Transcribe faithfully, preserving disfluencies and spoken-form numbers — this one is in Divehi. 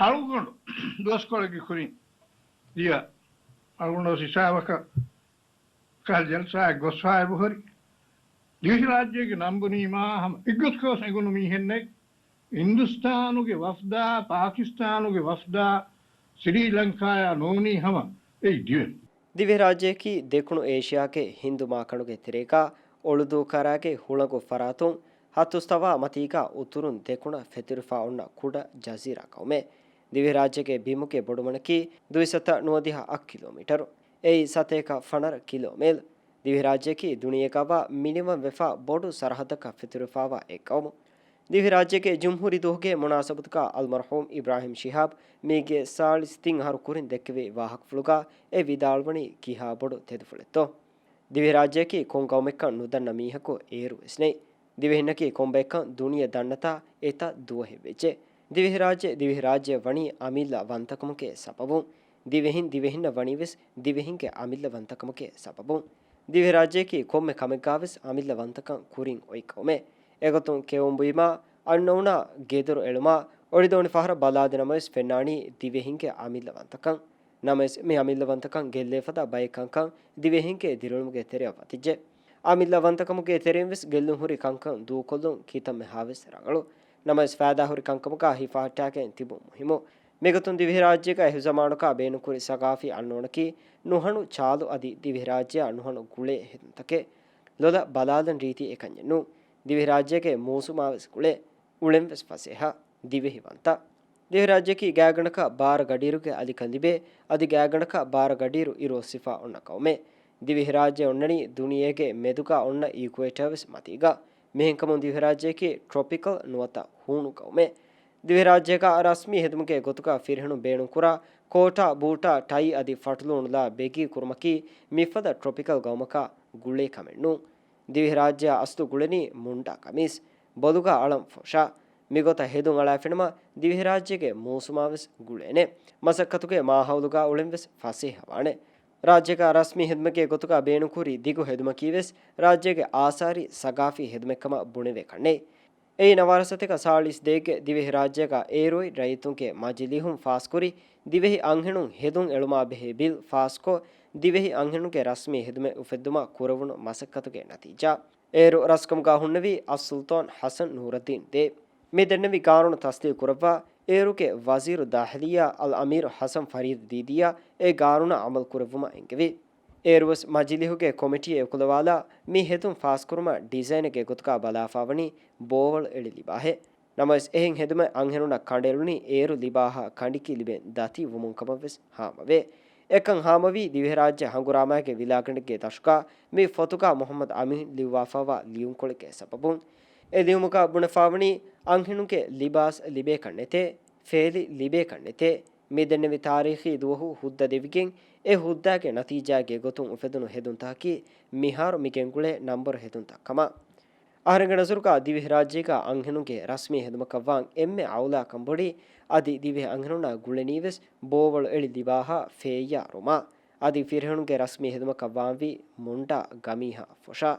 އަޅުގަނޑު ދުވަސްކޮޅެއްގެ ކުރިން ދިޔަ އަޅުގަނޑު ހިސާބަކަށް ކަހަލަ ޖަލްސާއެއް ގޮސްފައި އެބަހުރި. ދިވެހިރާއްޖޭގެ ނަން ބުނީމާ ހަމަ އެއްގޮތަކަށް ވެސް އެނގުނު މީހެއް ނެތް. ހިންދުސްތާނުގެ ވަފްދާ، ޕާކިސްތާނުގެ ވަފްދާ، ސްރީލަންކާޔާ ނޫނީ ހަމަ އެއީ ދިވެހި. ދިވެހިރާއްޖެއަކީ ދެކުނު އޭޝިޔާގެ ހިންދު މާކަނޑުގެ ތެރޭގާ އޮޅުދޫކަރާގެ ހުޅަނގު ފަރާތުން ހަތުސްތަވާ މަތީގާ އުތުރުން ދެކުނަށް ފެތުރިފާ އޮންނަ ކުޑަ ޖަޒީރާ ގައުމެއް. ދިވެހިރާއްޖޭގެ ބިމުގެ ބޮޑުމަނަކީ ދުއިސައްތަ ނުވަދިހަ އަށް ކިލޯމީޓަރު. އެއީ ސަތޭކަ ފަނަރަ ކިލޯމީލް. ދިވެހިރާއްޖެއަކީ ދުނިޔޭގަވާ މިނިވަންވެފާ ބޮޑު ސަރަހައްދަކަށް ފެތުރިފާވާ އެއް ގައުމު. ދިވެހިރާއްޖޭގެ ޖުމްހޫރީ ދުވަހުގެ މުނާސަބަތުގަ އަލްމަރްޙޫމް އިބްރާހިމް ޝިހާބް މީގެ ސާޅީސް ތިން އަހަރު ކުރިން ދެއްކެވި ވާހަކަފުޅުގަ އެ ވިދާޅުވަނީ ކިހާ ބޮޑު ތެދުފުޅެއްތޯ؟ ދިވެހިރާއްޖެއަކީ ކޮން ގައުމެއްކަން ނުދަންނަ މީހަކު އޭރު ވެސް ނެތް. ދިވެހިންނަކީ ކޮންބައެއްކަން ދުނިޔެ ދަންނަތާ އެތައް ދުވަހެއް ވެއްޖެ. ދިވެހިރާއްޖެ، ދިވެހިރާއްޖެ ވަނީ އަމިއްލަ ވަންތަކަމުގެ ސަބަބުން. ދިވެހިން، ދިވެހިންނަށް ވަނީ ވެސް ދިވެހިންގެ އަމިއްލަ ވަންތަކަމުގެ ސަބަބުން. ދިވެހިރާއްޖެއަކީ ކޮންމެ ކަމެއްގާވެސް އަމިއްލަ ވަންތަކަން ކުރިން އޮތް ގައުމެއް. އެގޮތުން ކެއުން ބުއިމާ، އަންނައުނާ ގެދޮރު އެޅުމާ، އޮޑިދޯނި ފަހަރަށް ބަލާދިނަމަވެސް ފެންނާނީ ދިވެހިންގެ އަމިއްލަ ވަންތަކަން. ނަމަވެސް މި އަމިއްލަ ވަންތަކަން ގެއްލޭ ފަދަ ބައެއް ކަންކަން ދިވެހިންގެ ދިރިއުޅުމުގެ ތެރެއަށް ވަތިއްޖެ. އަމިއްލަ ވަންތަކަމުގެ ތެރެއިން ވެސް ގެއްލުން ހުރި ކަންކަން ދޫކޮށްލުން ކިތަންމެހާވެސް ރަނގަޅު. ނަމަވެސް ފައިދާހުރި ކަންކަމުގަ ހިފަހައްޓާގެން ތިބުން މުހިއްމު. މިގޮތުން ދިވެހިރާއްޖޭގަ އެހުޒަމާނުގަ ބޭނުންކުރި ސަގާފީ އަންނައުނަކީ ނުހަނު ޗާލު އަދި ދިވެހިރާއްޖެއާ ނުހަނު ގުޅޭ ހެދުންތަކެއް. ލޮލަށް ބަލާލަން ރީތި އެކަންޏެއް ނޫން. ދިވެހިރާއްޖޭގެ މޫސުމާވެސް ގުޅޭ. އުޅެންވެސް ފަސޭހަ. ދިވެހިވަންތަ. ދިވެހިރާއްޖެއަކީ ގާތްގަނޑަކަށް ބާރަ ގަޑިއިރުގެ އަލިކަން ލިބޭ، އަދި ގާތްގަނޑަކަށް ބާރަ ގަޑިއިރު އިރު އޮއްސިފާ އޮންނަ ގައުމެއް. ދިވެހިރާއްޖެ އޮންނަނީ ދުނިޔޭގެ މެދުގަ އޮންނަ އީކުއޭޓާވެސް މަތީގަ. މިހެންކަމުން ދިވެހިރާއްޖެއަކީ ޓްރޮޕިކަލް ނުވަތަ ހޫނު ގައުމެއް. ދިވެހިރާއްޖޭގަ ރަސްމީ ހެދުމުގެ ގޮތުގަ ފިރިހެނުން ބޭނުންކުރާ ކޯޓާ، ބޫޓާ، ޓައި އަދި ފަޓުލޫނުލާ ބެގީ ކުރުމަކީ މިފަދަ ޓްރޮޕިކަލް ގައުމަކަށް ގުޅޭ ކަމެއް ނޫން. ދިވެހިރާއްޖެއަށް އަސްލު ގުޅެނީ މުންޑާ ގަމީސް، ބޮލުގަ އަޅަން ފޮށާ. މިގޮތަށް ހެދުން އަޅާފިނަމަ ދިވެހިރާއްޖޭގެ މޫސުމާވެސް ގުޅޭނެ. މަސައްކަތުގެ މާހައުލުގަ އުޅެންވެސް ފަސޭހަވާނެ. ރާއްޖޭގަ ރަސްމީ ހެދުމެއްގެ ގޮތުގަ ބޭނުންކުރި ދިގު ހެދުމަކީވެސް ރާއްޖޭގެ އާސާރީ ސަގާފީ ހެދުމެއްކަމަށް ބުނެވޭ ކަންނޭ. އެއީ ނަވާރަސަތޭކަ ސާޅީސް ދޭއްގެ ދިވެހިރާއްޖޭގަ އޭރުއިން ރައްޔިތުންގެ މަޖިލީހުން ފާސްކުރި ދިވެހި އަންހެނުން ހެދުން އެޅުމާ ބެހޭ ބިލް ފާސްކޮށް، ދިވެހި އަންހެނުންގެ ރަސްމީ ހެދުމެއް އުފެއްދުމަށް ކުރެވުނު މަސައްކަތުގެ ނަތީޖާ. އޭރު ރަސްކަމުގަ ހުންނެވީ އައްސުލްޠާން ޙަސަން ނޫރައްދީން ދޭ. މި ދެންނެވި ގާނޫނު ތަސްދީގު ކުރައްވާ އޭރުގެ ވަޒީރު ދާޚިލިއްޔާ އަލްއަމީރު ޙަސަން ފަރީދު ދީދީއާ އެ ގާނޫނަށް ޢަމަލު ކުރެއްވުމަށް އެންގެވި. އޭރުވެސް މަޖިލީހުގެ ކޮމިޓީއެއް އުކުލަވާލާ މި ހެދުން ފާސްކުރުމަށް ޑިޒައިނެއްގެ ގޮތުގަ ބަލާފާވަނީ ބޯވަޅު އެޅި ލިބާހެއް. ނަމަވެސް އެހެން ހެދުމެއް އަންހެނުންނަށް ކަނޑައެޅުނީ އޭރު ލިބާހާ ކަނޑިކި ލިބެން ދަތި ވުމުން ކަމަށްވެސް ހާމަވޭ. އެކަން ހާމަވީ ދިވެހިރާއްޖެ ހަނގުރާމައިގެ ވިލާގަނޑެއްގެ ދަށުގަ މި ފޮތުގަ މުޙައްމަދު އަމީން ލިޔުއްވާފައިވާ ލިޔުންކޮޅެއްގެ ސަބަބުން. އެ ލިޔުމުގަ ބުނެފާވަނީ އަންހެނުންގެ ލިބާސް ލިބޭކަށް ނެތޭ، ފޭލި ލިބޭކަށް ނެތޭ. މި ދެންނެވި ތާރީޚީ ދުވަހު ހުއްދަ ދެވިގެން އެ ހުއްދާގެ ނަތީޖާގެ ގޮތުން އުފެދުނު ހެދުންތަކަކީ މިހާރު މި ގެންގުޅޭ ނަންބަރު ހެދުންތައް ކަމަށް. އަހަރެންގެ ނަޒަރުގަ ދިވެހިރާއްޖޭގަ އަންހެނުންގެ ރަސްމީ ހެދުމަކަށްވާން އެންމެ އައުލާ ކަންބޮޑީ އަދި ދިވެހި އަންހެނުންނަށް ގުޅެނީވެސް ބޯވަޅު އެޅި ލިބާހާ ފޭއްޔާ ރުމާ. އަދި ފިރިހެނުންގެ ރަސްމީ ހެދުމަކަށް ވާންވީ މުންޑާ ގަމީހާ ފޮށާ.